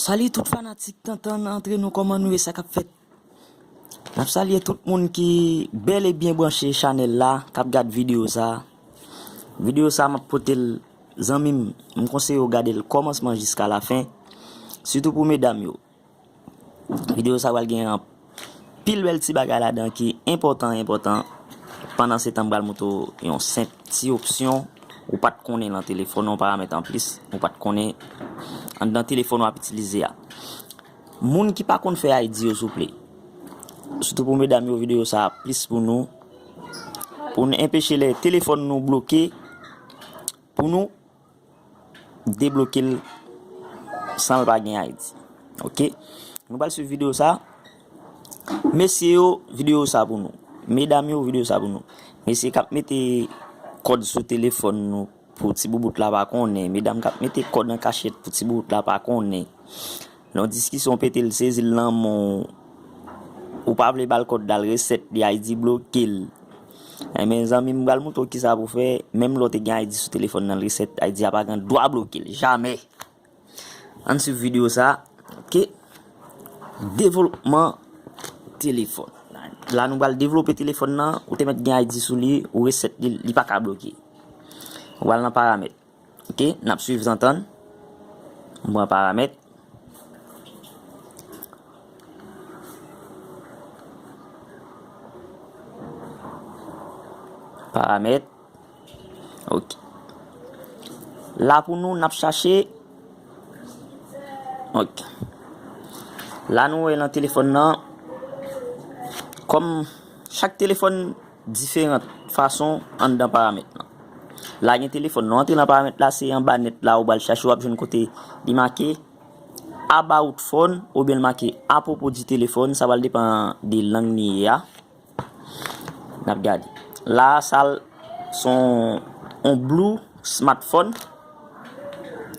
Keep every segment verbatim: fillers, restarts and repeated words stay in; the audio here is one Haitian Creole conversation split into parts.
Salut tout fanatik Tantan antre nou, kòman nou ye, sa k ap fèt? N ap salye tout moun ki bèl e byen branche chanèl la, k ap gad videyo sa. Videyo sa m ap pote l, zanmi m, m konseye w gade l kòmansman jiska lafen, sitou pou medam yo. Videyo sa pral gen anpil bèl ti bagay ladan ki enpòtan, enpòtan. Pandan se tan, m pral montre w yon senp ti opsyon ou pa t konnen nan telefòn ou, paramèt anplis ou pa t konnen anndan telefòn w ap itilize a. Moun ki pa konn fè I D yo, souple. Sitou pou medam yo, videyo sa a plis pou nou. Pou n enpeche lè telefòn nou bloke, pou nou debloke l san l pa gen I D. Oke? Nou pral swiv videyo sa. Mesye yo, videyo sa pou nou. Medam yo, videyo sa pou nou. Mesye k ap mete kòd sou telefòn nou pou ti boubout la pa konnen. Medam k ap mete kòd an kachèt pou ti boubout la pa konnen. Nan diskisyon pete l, sezi l nan men w. Ou pa vle ba l kòd la, l resèt li, I D bloke l. Enben, zanmi m, m pral montre w kisa pou fè, menm lè w te gen I D sou telefòn nan, l resèt, I D a pa gen dwa bloke l, jamè. Ann swiv videyo sa, oke? Devlopman telefòn. La, nou pral devlope telefòn nan, ou te mèt gen I D sou li, ou resèt li, li pa ka bloke. Ou pral nan paramèt. Oke, n ap swiv Tantan. M pran paramèt. Paramèt. Oke. La pou nou, n ap chache. Oke. La nou wè nan telefòn nan, kòm chak telefòn diferan fason anndan paramèt lan. La gen telefòn, nou antre nan paramèt la, se anba nèt la ou pral chache, w ap jwenn kote li make About Phone oubyen l make Apwopo di telefòn, sa pral depann de lang li ye a. N ap gade. La, sa l, se yon, yon blue smartphone.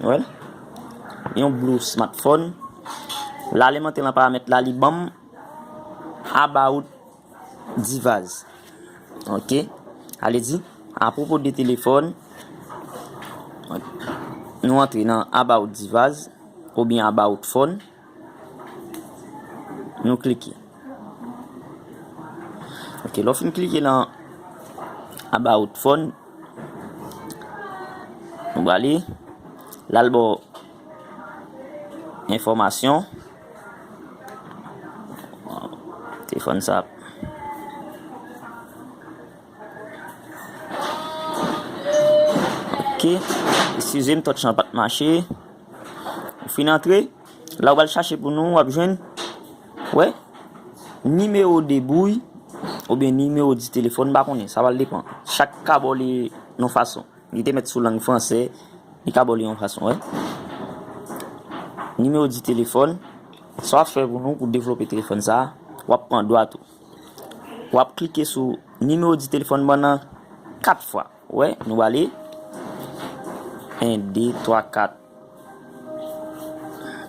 Wè l? Yon blue smartphone. La, lè m antre nan paramèt la, li ban m About Device. Oke. Ale di, apwopo de telefòn, nou antre nan About Device oubyen About Phone. Nou klike. Oke, lè w fin klike nan About Phone, nou prale, l al ba w enfòmasyon. Telefòn sa. Oke, eskize m, touch lan pa t mache. Ou fin antre, la ou pral chache pou nou, w ap jwenn, wè, nimewo de bouy oubyen nimewo di telefòn, m pa konnen, sa pral depann. Chak ka ba w li yon fason. Li te mèt sou lang fransè, li ka ba w li yon fason, wè. Nimewo di telefòn, sa w ap fè pou nou pou devlope telefòn sa, w ap pran dwat ou. W ap klike sou nimewo di telefòn ban nan kat fwa. Wè, nou prale. En, de, twa, kat.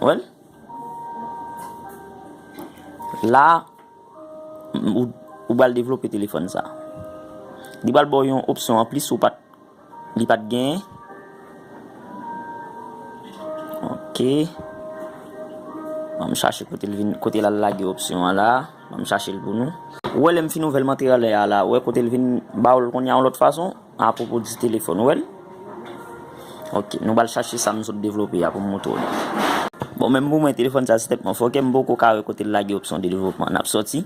Wè l? La, ou, ou pral devlope telefòn sa. Li pral ba w yon opsyon anplis ou pa t, li pa t genyen. Oke. Ban m chache kote l vin, kote l al lage opsyon an la. Ban m chache l pou nou. Ou wè lè m fin ouvè l, m antre anlè a la. Ou wè kote l vin ba w l kounye a yon lòt fason? Apwopo di telefòn, ou wè l? Oke, nou pral chache sa m sot devlope a pou m montre w li. Bon, menm pou mwen, telefòn sa se tèt mwen fòkè, m poko ka wè kote l lage opsyon de devlopman. N ap sòti.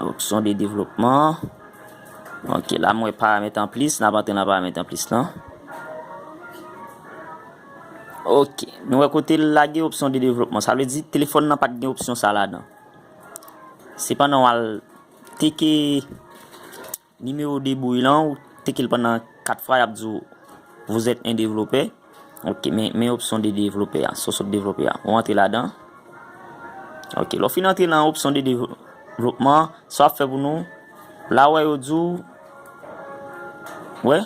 Opsyon de devlopman. Oke, la m wè paramèt anplis, n ap antre nan paramèt anplis lan. Oke, nou wè kote l lage opsyon de devlopman. Sa vle di telefòn nan pa t gen opsyon sa ladan. Sepandan, w al teke nimewo de bouy lan, ou teke l pandan kat fwa, y ap di w, vous êtes un développeur. Oke, men, men opsyon de devlopè a, sa w sot devlope a. Ou antre ladan. Oke, lè w fin antre nan opsyon de devlopman, sa w ap fè pou nou, la w wè yo di w, wè,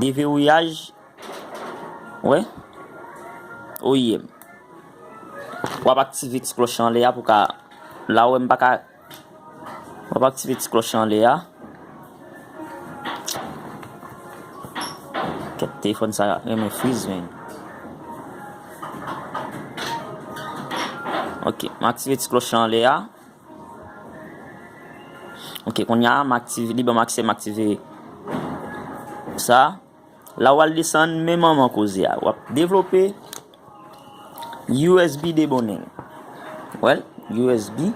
devewouyaj, wè, O I M. W ap aktive ti klòch anlè a pou ka, la w wè m pa ka W ap aktive ti klòch anlè a. Kèt, telefòn sa renmen friz, men. Ok, m aktive ti klòch la anlè a. Ok, kounye a, m aktive, li ban m aksè, m aktive sa. La w al desann, men manman koze a. W ap devlope U S B debonding. Well, U S B.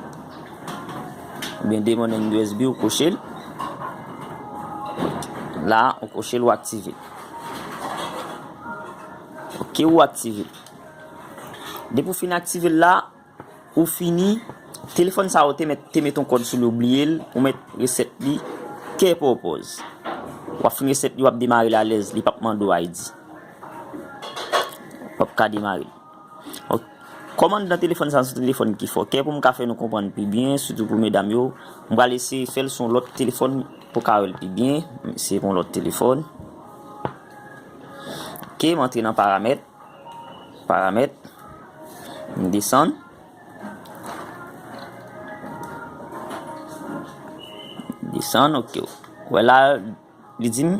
Oubyen debonding U S B, ou koche l. La, ou koche l, ou aktive l. Ok, ou aktive l. Depi w fin aktive l la, ou fini, telefòn sa yo te mèt, te met yon kòd sou li, ou bliye l, ou mèt resèt li, kè pòpòz. W ap fin resèt li, w ap demare l alèz, li p ap mande w I D. W ap ka demare l. Ok. Kòm anndan telefòn sa, se yon telefòn ki fò. Kè pou m ka fè nou konprann pi byen, sitou pou medam yo, m pral eseye fè l sou yon lòt telefòn pou ka wè l pi byen. Se pou yon lòt telefòn. Ok, m antre nan paramèt. Paramèt. M desann. Desann, ok. Wè la, li di m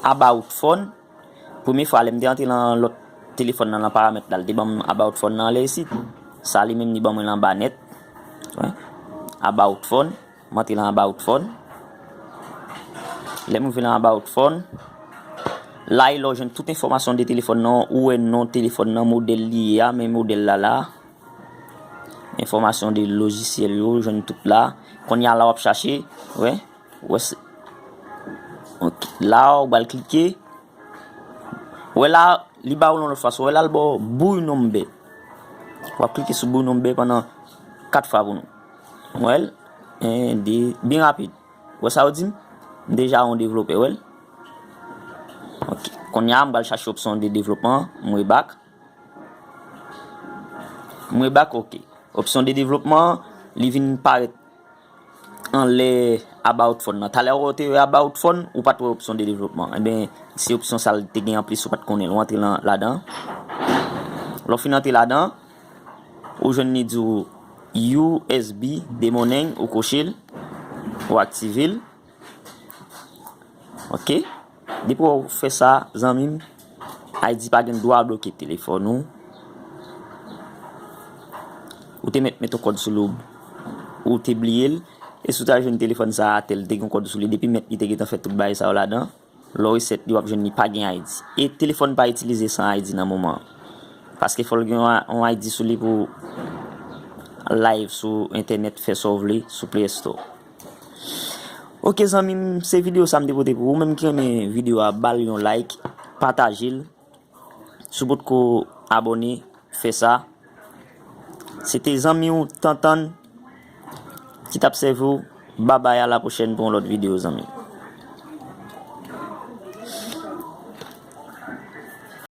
about phone. Premye fwa, lè m te antre nan lòt telefòn nan, nan paramèt la, li te ban m about phone nan anlè isit. Sa li menm, li ban mwen l anba nèt. Wè. About phone. M antre nan about phone. Lè m rive nan about phone, la e la w jwenn tout enfòmasyon de telefòn nan, ou wè non telefòn nan, modèl li ye a, men modèl la la. Enfòmasyon de lojisyèl yo, jwenn tout la. Kounye a la w ap chache, wè. Wè se, ok. La w pral klike. Wè la, li ba w yon lòt fwa. So, wè la, l ba w bouy nonbe. W ap klike sou bouy nonbe pandan kat fwa pou nou. Wè l, en, de, byen rapid. Wè sa yo di m? M deja yon devlopè, wè l. Ok. Kounye a, m pral chache opsyon de devlopman. M re back. M re back, ok. Opsyon de devlopman, li vin parèt anlè about phone nan. Talè ou te wè about phone, ou pa t wè opsyon de devlopman. Ebyen, se opsyon sa l te gen anplis, ou pa t konnen l. Ou antre lan, ladan. Lè w fin antre ladan, ou jwenn li di w U S B debonding, ou koche l, ou aktive l. Ok? Depi w fè sa, zanmi m, I D pa gen dwa bloke telefòn ou. Ou te mèt met yon kòd sou li, ou te bliye l. E si w ta jwenn telefòn sa atè, li te gen yon kòd sou li, depi mèt li te gentan fè tout bagay sa yo ladan. Lè w resèt li, w ap jwenn li pa gen I D. E telefòn pa itilize san I D nan moman an. Paske fò l gen yon, yon I D sou li pou live sou entènèt, fè sa w vle sou Play Store. Ok, zanmi m, se videyo sa m te pote pou ou. Ou menm ki renmen videyo a, ba l yon like, pataje l. Si w potko abòne, fè sa. Se te zanmi w, Tantann, ki t ap sèvi w. Babay, a la pwochèn pou yon lòt videyo, zanmi m.